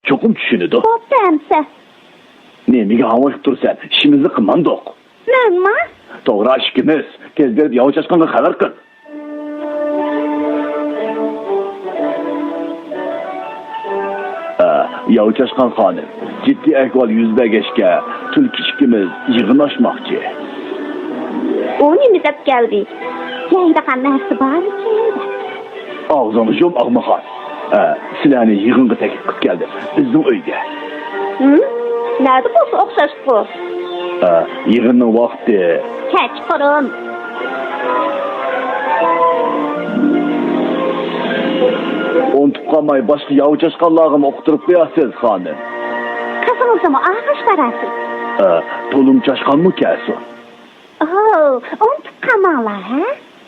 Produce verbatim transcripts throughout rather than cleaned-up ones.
چوقۇم چۈشىنىدۇ. بوپتۇ ئەمسە. نېمىگە ھاڭۋېشىپ تۇرىسەن؟ ئىشىمىزنى قىلمامدۇق. مەنما؟ توغرا، ئىككىمىز. تېز بېرىپ ياۋا چاشقانغا خەۋەر قىل. ئە، ياۋا چاشقان خانىم، جىددىي ئەھۋال يۈز بەرگەچكە، تۈلكە ئىككىمىز يىغىن ئاچماقچى. ئۇ نېمە دەپ كەلدى؟ يەيدىغان نەرسە بارمىكىن دەپ. ئاغزىڭنى يۇم، ئاغمىخان. ئە، سىلەرنى يىغىنغا تەكلىپ قىلىپ كەلدىم. بىزنىڭ ئۆيگە. ھىم؟ نەدە بولسا ئوخشاشقۇ. ئە، يىغىننىڭ ۋاقتى. كەچقۇرۇن. ئۇنتۇپ قالماي، باشقا ياۋا چاشقانلارغىمۇ ئۇقتۇرۇپ قويارسىز، خانىم. قىزىڭىزنىمۇ ئالغاچ بارارسىز. ئە، تولۇم چاشقانمۇ كەلسۇن. ئوو، ئۇنتۇپ قالماڭلار، ھە؟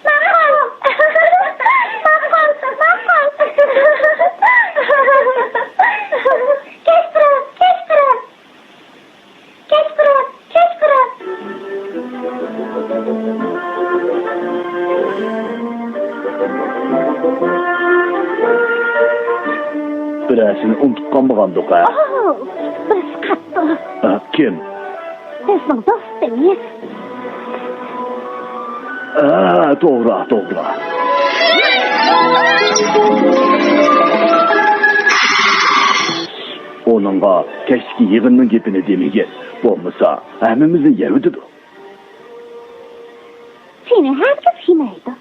ماقۇل. ماقۇل، ماقۇل. كەچ تۇرۇڭ، كەچ تۇرۇڭ. كەچ تۇرۇڭ، كەچ تۇرۇڭ. بىرەرسىنى ئۇنتۇپ قالمىغاندۇق، ھە؟ ئوو، بىرسى قاپتۇ. ئە، كىم؟ بىزنىڭ دوستىمىز. ھە، توغرا، توغرا. ئۇنىڭغا كەچلىكى يىغىننىڭ گېپىنى دېمىگىن. بولمىسا، ھەممىمىزنى يەۋېتىدۇ. سېنى ھەرگىز يېمەيدۇ.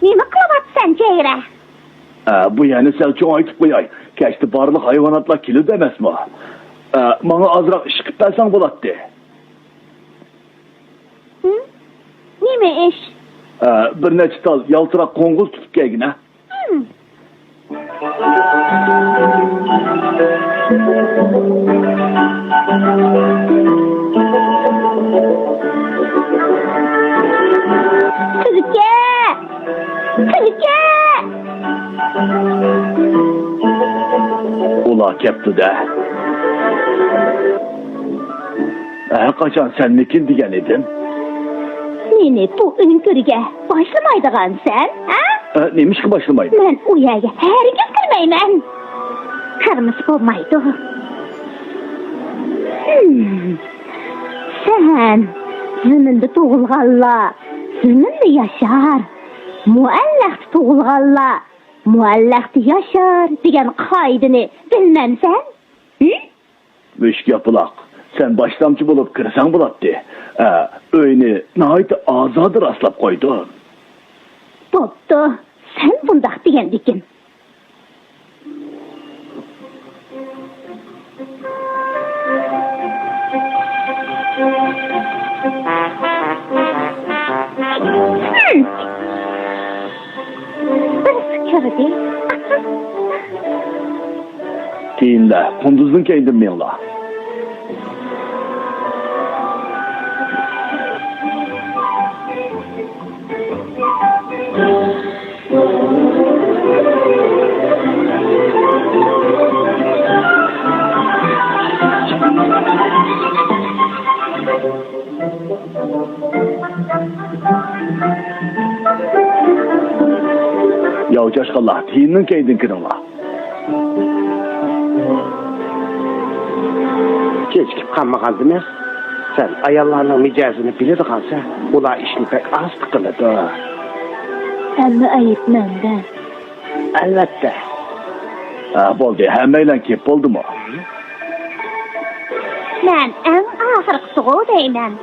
نېمە قىلىۋاتىسەن، جەيرە؟ ئە، بۇ يەرنى سەل چوڭايتىپ قوياي. كەچتە بارلىق ھايۋاناتلار كېلىدۇ ئەمەسمۇ؟ ئە، ماڭا ئازراق ئىش قىلىپ بەرسەڭ بولاتتى. ھىم؟ نېمە ئىش؟ ئە، بىر نەچچە تال يالتىراق قوڭغۇز تۇتۇپ كەلگىنە. تۈلكە! تۈلكە! ئۇلار كەپتۇ-دە. ھە، قاچان سەنمىكىن دېگەن ئىدىم. مېنى بۇ ئۆڭكۈرگە باشلىمايدىغانسەن، ھە؟ ئە، نېمىشقا باشلىمايمەن؟ مەن ئۇ يەرگە ھەرگىز كىرمەيمەن. كىرمىسە بولمايدۇ. ھىم. سەن زېمىندا تۇغۇلغانلار زېمىندا ياشار، مۇئەللەقتە تۇغۇلغانلار مۇئەللەقتە ياشار دېگەن قائىدىنى بىلمەمسەن؟ ھىم؟ مۈشۈك ياپىلاق، سەن باشلامچى بولۇپ كىرسەڭ بولاتتى. ئە، ئۆينى ناھايىتى ئازادە راسلاپ قويدۇم. بوپتۇ، سەن بۇنداق دېگەندىكىن. بىرسى كىردى. تىيىنلە، قۇندۇزنىڭ كەينىدىن مېڭىلا. ياۋا چاشقانلار، تىيىننىڭ كەينىدىن كىرىڭلار. كېچىكىپ قالمىغاندىمىز؟ سەن ئاياللارنىڭ مىجەزىنى بىلىدىغانسەن، ئۇلار ئىشنى بەك ئاستا قىلىدۇ. ھەممە ئەيىب مەندە. ئەلۋەتتە. ھە، بولدى، ھەممەيلەن كېلىپ بولدىمۇ؟ مەن ئەڭ ئاخىرقىسىغۇ دەيمەن.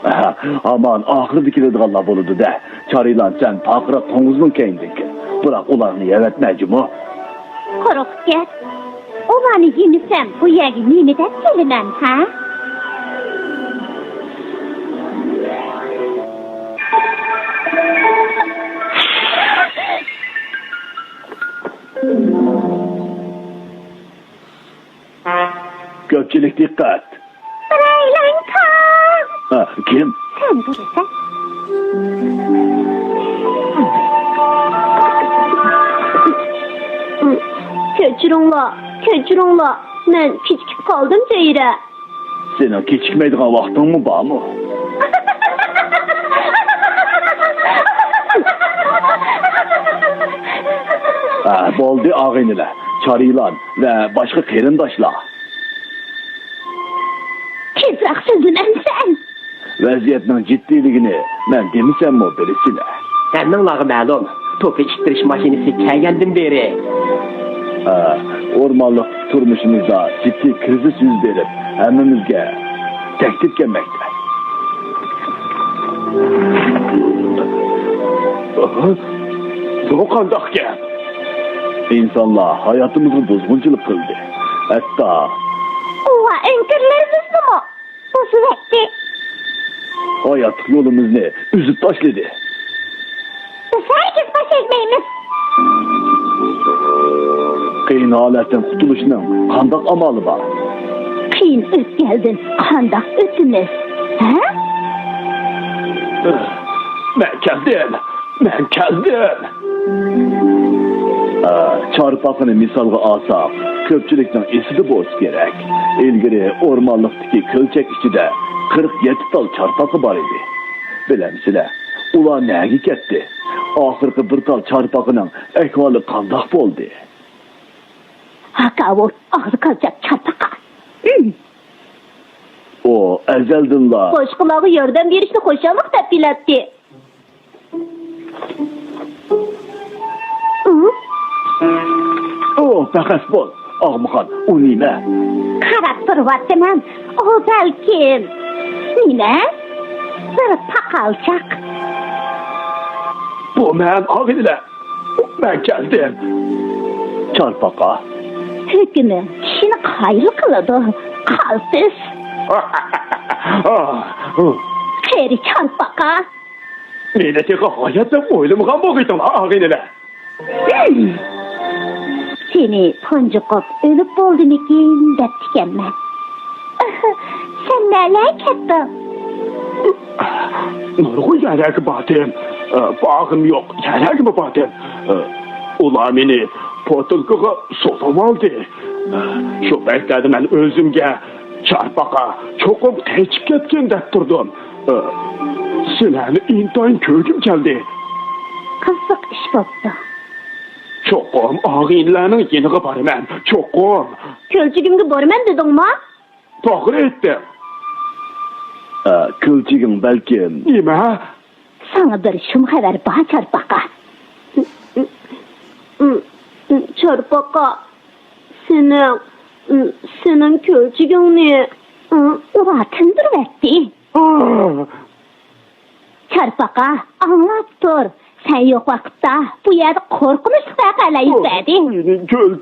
ھە، ھامان ئاخىرىدا كېلىدىغانلار بولىدۇ-دە. چارىلان، سەن پارقىراق قوڭغۇزنىڭ كەينىدىن كىر. بىراق ئۇلارنى يەۋەتمە جۇمۇ. قۇرۇق گەپ. ئۇلارنى يېمىسەم، بۇ يەرگە نېمە دەپ كېلىمەن، ھە؟ كۆپچىلىك دىققەت! بىرەيلەن قال! ھە، كىم؟ سەن بولىسەن. كەچۈرۈڭلار، كەچۈرۈڭلار، مەن كېچىكىپ قالدىم، جەيرە. سېنىڭ كېچىكمەيدىغان ۋاقتىڭمۇ بارمۇ؟ ھە، بولدى، ئاغىنىلەر، چارىيلان ۋە باشقا قېرىنداشلار. تېزراق سۆزلىمەمسەن؟ ۋەزىيەتنىڭ جىددىيلىكىنى مەن دېمىسەممۇ بىلىسىلەر. ھەممىڭلارغا مەلۇم، توپا ئىتتىرىش ماشىنىسى كەلگەندىن بېرى. ھە، ئورمانلىق تۇرمۇشىمىزدا جىددىي كىرىزىس يۈز بېرىپ، ھەممىمىزگە تەھدىت كەلمەكتە. بۇ قانداق گەپ؟ ئىنسانلار ھاياتىمىزغا بۇزغۇنچىلىق قىلدى. ھەتتا ئۇلار ئۆڭكۈرلىرىمىزنىمۇ بۇزۇۋەتتى. ھاياتلىق يولىمىزنى ئۈزۈپ تاشلىدى. بىز ھەرگىز پەسەيمەيمىز. قىيىن ھالەتتىن قۇتۇلۇشنىڭ قانداق ئامالى بار؟ قىيىن ئۆتكەلدىن قانداق ئۆتىمىز؟ ھە؟ مەن كەلدىم! مەن كەلدىم! ئا، چارپاقىنى مىسالغا ئالساق، كۆپچىلىكنىڭ ئېسىدە بولسا كېرەك، ئىلگىرى ئورمانلىقتىكى كۆلچەك ئىچىدە قىرىق يەتتە تال چارپاقا بار ئىدى. بىلەمسىلەر، ئۇلار نەگە كەتتى؟ ئاخىرقى بىر تال چارپاقىنىڭ ئەھۋالى قانداق بولدى؟ ھاكاۋۇر، ئاغزى كالچاق چارپاقا. ھىم. ئۇ ئەزەلدىنلا باشقىلارغا ياردەم بېرىشنى خۇشاللىق دەپ بىلەتتى. ئۇ پەخەس بول، ئاغمىخان، ئۇ نېمە؟ قاراپ تۇرۇۋاتىمەن، ئۇ بەلكىم. نېمە؟ بىر پاقالچاق. بۇ مەن، ئاغىنىلەر. مەن كەلدىم. چارپاقا. ھۆكۈمۈڭ كىشىنى قايىل قىلىدۇ، قالتىس. قېرى چارپاقا. مېنى تېخى ھايات دەپ ئويلىمىغان بولغىيتىڭلار، ئاغىنىلەر. سېنى تۇنجۇقۇپ ئۆلۈپ بولدىمىكىن دەپتىكەنمەن. سەن نەلەرگە كەتتىڭ؟ نۇرغۇن يەرلەرگە باردىم. باغىم يوق يەرلەرگىمۇ باردىم. ئۇلار مېنى پوتۇلكىغا سولىۋالدى. شۇ پەيتلەردە مەن ئۆزۈمگە، چارپاقا چوقۇم قېچىپ كەتكەن دەپ تۇردۇم. ئى، سىلەرنى ئىنتايىن كۆرگۈم كەلدى. قىزىق ئىش بوپتۇ. چوقۇم ئاغىنىلەرنىڭ يېنىغا بارىمەن، چوقۇم. كۆلچىگىمگە بارىمەن دېدىڭما؟ توغرا ئېيتتىڭ. ئە، كۆلچىگىڭ بەلكىم. نېمە؟ ساڭا بىر شۇم خەۋەر بار، چارپاقا. چارپاقا، سېنىڭ، سېنىڭ كۆلچىگىڭنى ئۇلار تىندۇرۇۋەتتى. چارپاقا، ئاڭلاپ تۇر. سەن يوق ۋاقىتتا بۇ يەردە قورقۇنچلۇق ۋەقەلەر يۈز بەردى. مېنىڭ كۆلچىگىم.